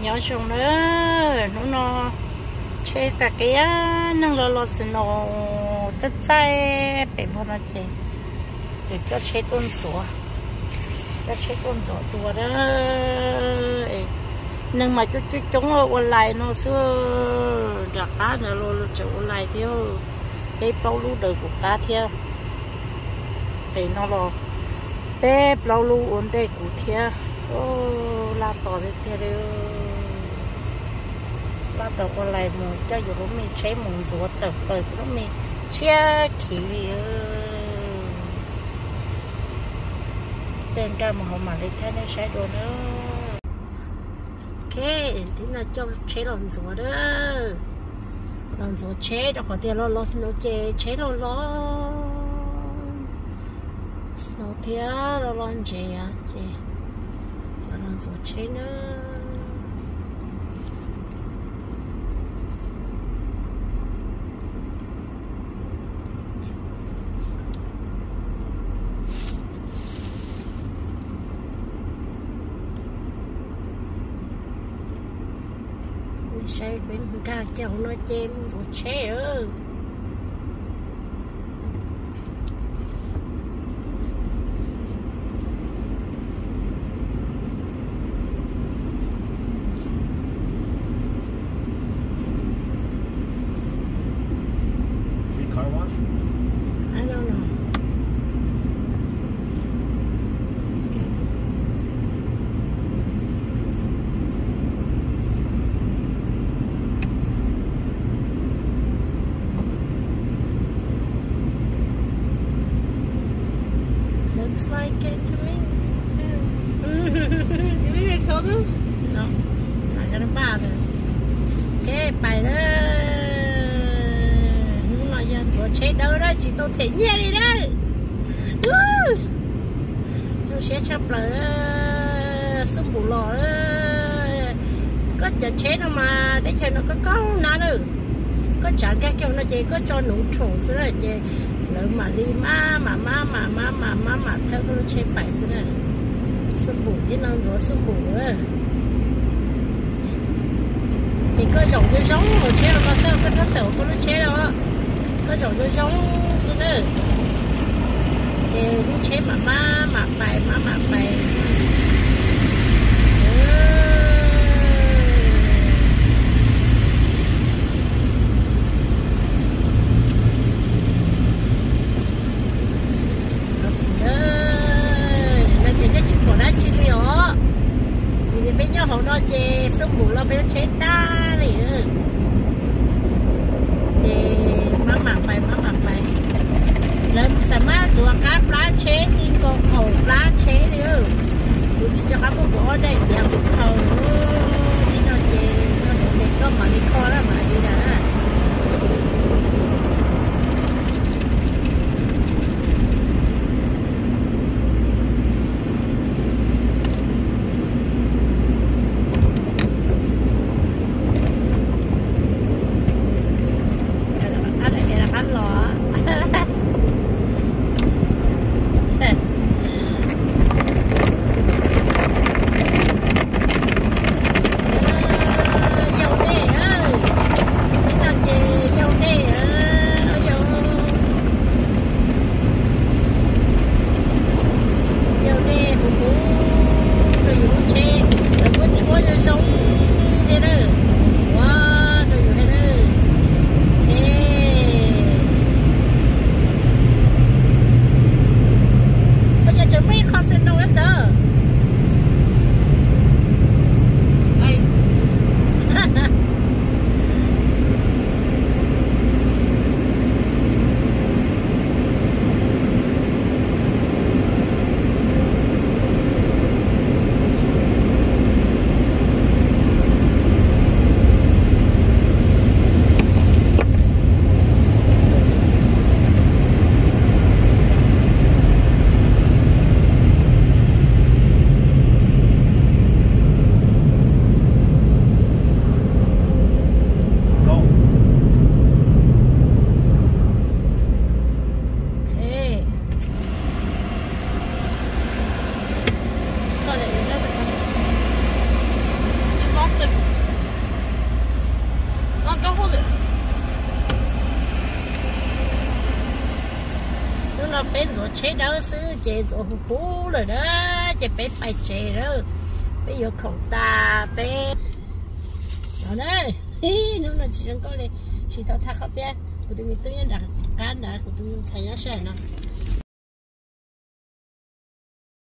Nyob zoo na, hnub no tsheb qia qias, neeg los los snow txaij txaij pem Nplog no ces, ces coj tsheb tuaj ntxuav, coj tsheb tuaj ntxuav dua na. Neeg mas coob coob coob ua line no xwb, nram qab ntawd los tseem ua line thiab, peb plaub lub daws kuv qab thiab. Pem no los peb plaub lub ua ntej kuv thiab. Laj tos tiag tiag li, laj tos ua line mus coj yus lub me tsheb mus ntxuav tawm plaws lub me tshiab khiv li. Peb nkag mus hauv mam li thaij nej saib dua na. Ok, tib no coj tsheb los ntxuav na, los ntxuav tsheb rau qhov tias los los snow ces tsheb los los snow thiab los los ntsev ces coj los ntxuav tsheb na. Saib peb nkag kiag hauv no ces mus ntxuav tsheb. Free car wash? I don't know. It's good. Looks like it to me. Did we get told them? No, not gonna bother. Ok, pais lawm. Hnub no yog ntxuav tsheb dawb dawb tsis tau them nyiaj li na. Zoo siab tshaj plaws, xub npum los. Koj cov tsheb no mas teb chaws no koj koj nab na. Koj tsav nkag kiag no ces koj tso nuv thaum xwb na ces lawv mam li maj mam maj mam maj mam maj mam thawb koj lub tsheb pais xwb na. Xub npum thiab no ntxuav xub npum. Ces koj zaum zoo zoo hauv tsheb los xwb, koj txhob tawm koj lub tsheb los, koj zaum zoo zoo xwb na. Ces lub tsheb mam maj mam pais maj mam pais. Los txiv, no ces nej tsis pom dab tsi li os, vim tias peb nyob hauv no ces xub npum los peb lub tsheb tag li. Ces maj mam pais maj mam pais. Lawv xam maj ntxuav qab plab tsheb ti nkaus qaum plab tsheb li. Kuv tsis nco qab muab kuv ob daim tiav kuv txhaws. Tib no ces txog ntawd ces koj mam li kho na mam li na. Ab, rov qab los. Peb ntxuav tsheb dawb xwb ces ntxuav huv huv lawm na, ces peb pais tsev lawm. Peb yuav khoom tas peb no na. Hnub no tsis zoo nkauj li, tsis tau thaj qhov piab. Kuv tus me tub nyob nram qab nrad, kuv tus me ntxhais nyob sab no.